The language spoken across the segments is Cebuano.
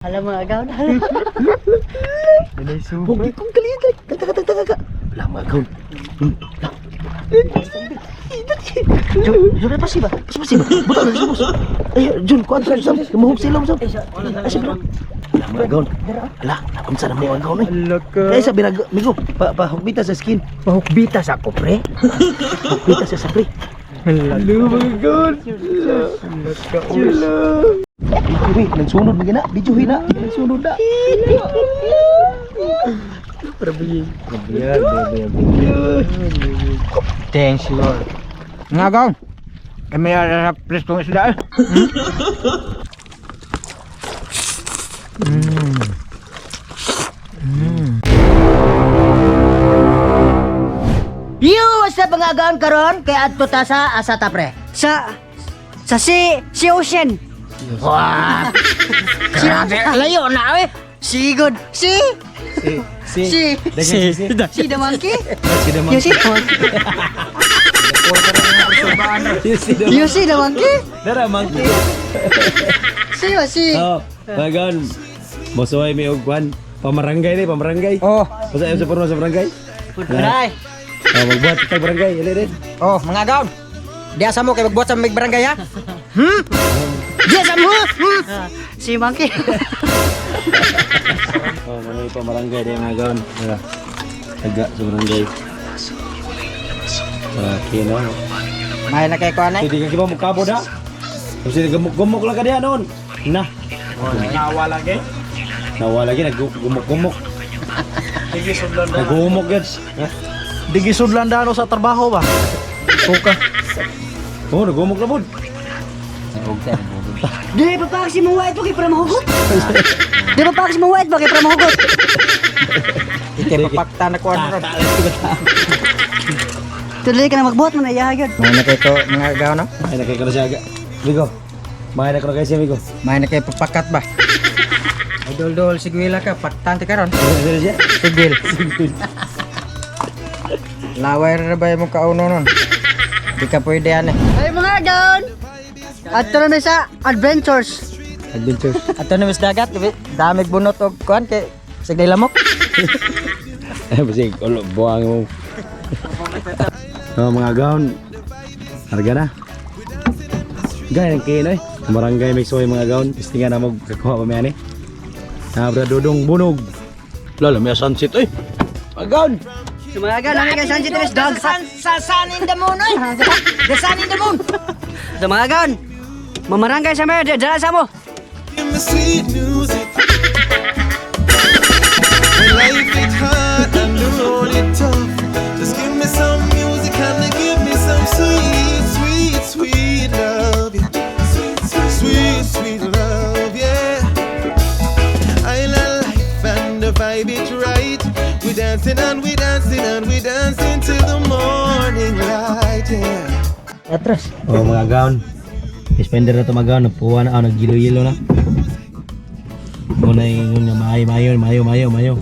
Alam mo, agaw na. Huwag kong kaliit. Tag, tag, tag, tag. Wala mga gaon. Jun, Jun, pasi ba? Pasi, pasi ba? Butang na sa bus. Ay, Jun, kuan sa sam. Mahog sila sam. Ay, sa bro. Wala mga gaon. Wala, unsa na mga gaon eh. Kaya sa birag, migo, pa pa hugbita sa skin. Pahukbita sa ako, pre. Hugbita sa pre. Hello, mga gaon. Hello. Uy, nagsunod na gina. Video hina. Nagsunod na. Thanks, Lord. Nga gaon. Eh, may arap preskong isda eh. Yo, what's up mga agaon karon? Kay adto ta sa asa ta, pre? Sa Sea Ocean. Wah. Grabe, layo na eh. Sigod. Sea Si. Sea Si. Si. Sea the monkey. Si. You see? Si. You see the monkey? Dara monkey. Sea ba sea? Oh, bagan. Mosuhay may og kwan. Pamaranggay ni, pamaranggay. Oh, Basta sa porno sa barangay. Pudray. Oh, magbuhat sa barangay. Ili din. Oh, mga gaon. Di asa mo kay magbuhat sa may barangay ha? Hmm? Di asa mo? Hmm? Sea monkey. Oh, manoy pamarangay din mga gaon. Tara. Taga sa barangay. Okay, no? May na kay kuan eh. Hindi ka kiba mukabo da. Kasi gumok-gumok lang ka diha noon. Na. Nawa lagi. Nawa lagi nagumok-gumok. Digi sudlan da. Nagumok yun. Ha? Digi sudlan da ano sa trabaho ba? Suka. Oh, nagumok na pod. Di pa pa si mong white ba kay para mahugot? Di pa pa si mong white ba kay para mahugot? Ite papakta na kuan ron. Tuloy ka na magbuhat man ay gyud. May na kay ko mga gaon no? Ay, nakay ka na siya. Aga. Migo. May na ko na kayo siya, Migo. May na kay papakat ba? Ay dol-dol sigwila ka paktan ti karon. Ano siya? Sigwil. Laway ra ba imong kauno nun? Di ka pwede yan eh. Ay mga agaon. Adto na mi sa Adventures. Adventure. Ato na mis dagat, damig bunot og kuan kay sige lamok. Eh, basig, ulo, buwang mo. Oh, mga gaon. Harga na. Gaya ng kino eh. Barangay may suway mga gaon. Istinga na mo kakuha pa may ani. Abra dudong bunog. Lalo, may sunset eh. Mga gaon. Sa mga agaon, nami kay Sanjit Tres dog. Sa sun in the moon oy. The sun in the moon. Sa mga agaon. Mamarangay sa mer, dala sa mo. Give me sweet music. When life is hard and the road is tough, just give me some music and give me some sweet, sweet, sweet love. Yeah. Sweet, sweet, sweet, sweet love. Yeah. I love life and the vibe is right. We dancing and we dancing and we dancing till the morning light. Yeah. Atras. Oh, mga gaon. Spender na to mga gaon. Nagpuwa na. Oh, nagyilo-yilo na. Muna yung nga maayo, maayo, maayo, maayo, maayo.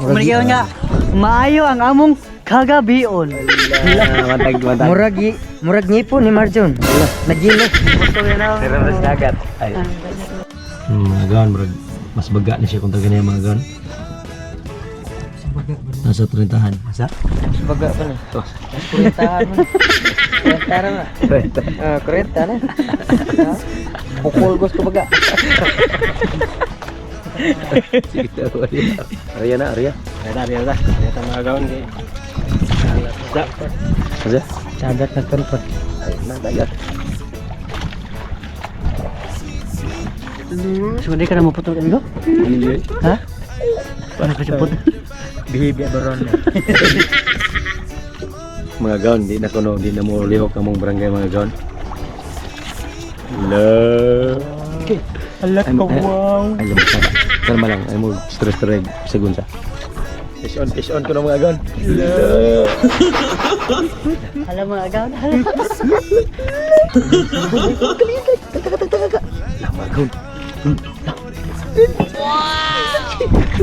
Umarigay nga. Maayo ang among kagabion. Matag, matag. Murag murag ngipon ni Marjon. Nagilo. Dagat. Ay. Mga gaon, murag, mas baga na siya kung taga niya mga gaon. Nasa 30-han. Nasa? Baga pa ni. Kurentahan mo. Kurenta ra na. Ah, kurenta na. Ha? Bukol gusto baga. Sige daw. Arya na, Arya. Arya na, arya ta mga gaon kay. Asa? Dagat na tunpot. Ay, na, dagat. Sundi ka na maputol amigo? Ha? Ano ka jupot? Bihibya baron. Mga gaon, di na kuno, di na mo lihok among barangay mga gaon. Hello. Hala ka, wow. Ay, lamang sana. Kalma lang, ay mo stress stress segun sa. Fish on ko na mga gaon. Hello. Alam mo agaw na. Mga gaon.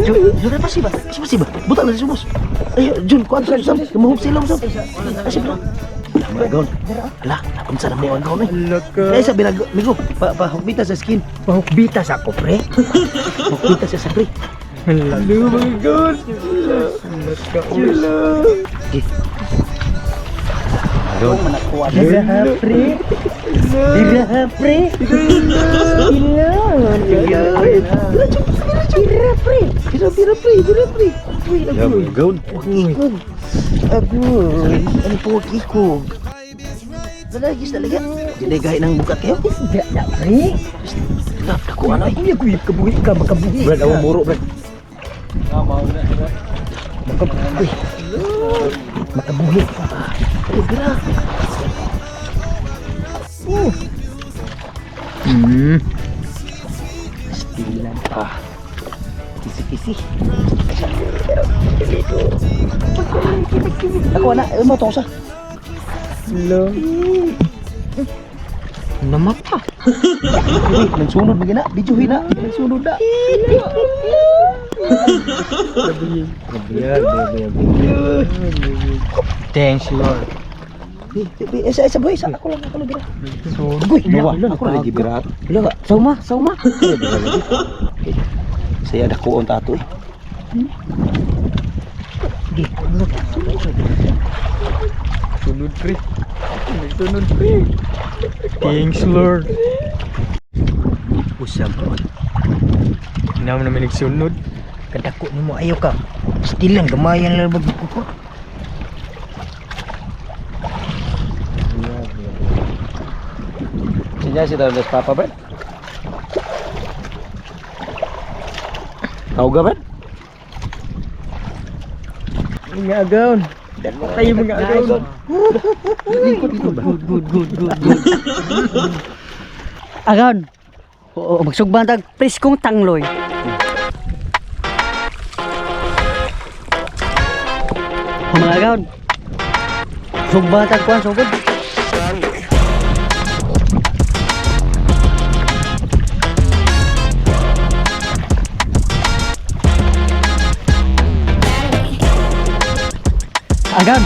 Jun, Jun, pasi ba? Pasi, pasi ba? Butang na sa bus. Ay, Jun, kuan sa sam. Mahog sila sam. Ay, sa bro. Agaw. Ala, unsa naman yung agaw eh. Eh, sabi na, migo, pa, pahukbita sa skin. Pahukbita sa ako, pre. Pahukbita siya sa pre. Hello, mga god. Agaw. Dira, pre. Dira, pre. Ilon. Dira, pre. Bira, bira, pre, bira, pre. Uy, agoy. Agaw. Ikog. Agoy. Ano po, ikog? Lalagis talaga. Dinigay ng bukat kayo. Isda na, pre. Lap, nakuha na eh. Uy, agoy, kabuhi ka, makabuhi Brad, ka. awang muro, Brad. Makabuhi. Makabuhi ka. Ay, bira. Stilan. Ah. Kisi-kisi. Ako na, mo to sa. Namata. Uy, nagsunod mo gina. Video hina. Nagsunod na. Thanks, Lord. Eh, eh, Isa, isa, boy, isa. Ako lang bira. Uy, Nawa, ako na lagi birat. Wala ka. Sauma, sauma. Saya dako ang tato eh. Sunod, pre. Sunod, pre. Thanks, Lord. Usab ko. Hindi naman nagsunod. Kadako nimo ayo ka. Stilan gamayan lang bag ko. Sinya si Tadas Papa, Brad. Tawag ka, Brad? Mga agaw. Kayo mga agaw. Lingkod dito ba? Good, good, good, good, good. Agan. Oo, magsugban tag preskong tangloy. O, mga agaw. Sugban tag kuan sugod. Agan,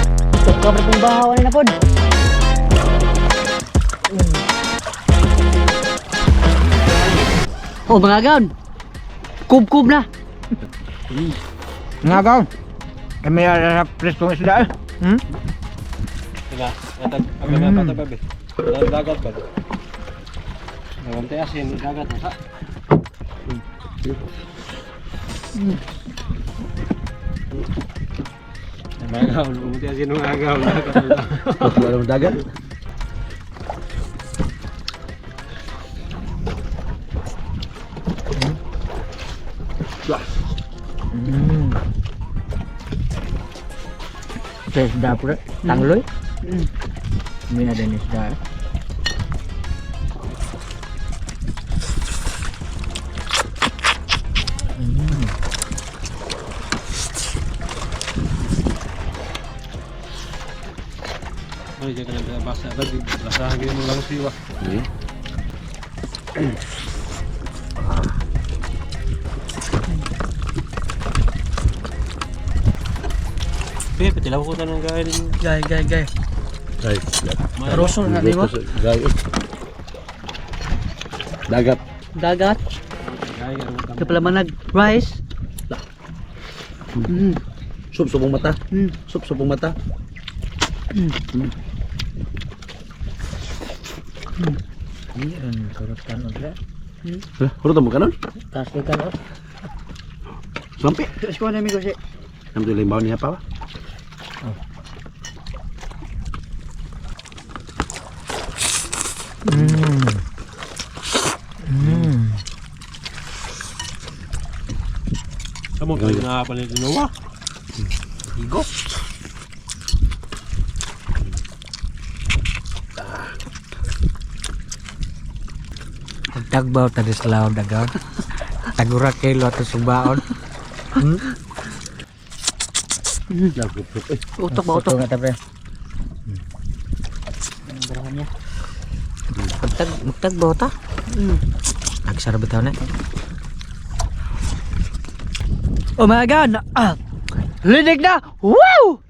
kabre pong bahaw na pod. Oh, mga agaw. Kub-kub na. Mga agaw. Eh, may preskong isda eh. Hmm? Wala ng dagat. Sa isda, pre. Tangloy. May na din isda eh. Gay, gay, gay. Ay, Roso na di ba? Gay. Dagat. Dagat. Kapalamanag rice. Mm. Sup, subong mata. Mm. Sup, subong mata. Hala, hurot mo kanon? Kasi ka no. Sampi. Terus ko na amigo si. Nam tuloy baon niya pa ba? Tagbaw ta sa laod agaw. Tagura kilo ato subaon. Utok ba utok? nga ta pre. Magtag magtagbaw ta. Agsara bitaw na. Oh my God. Ah. Linig na. Wow!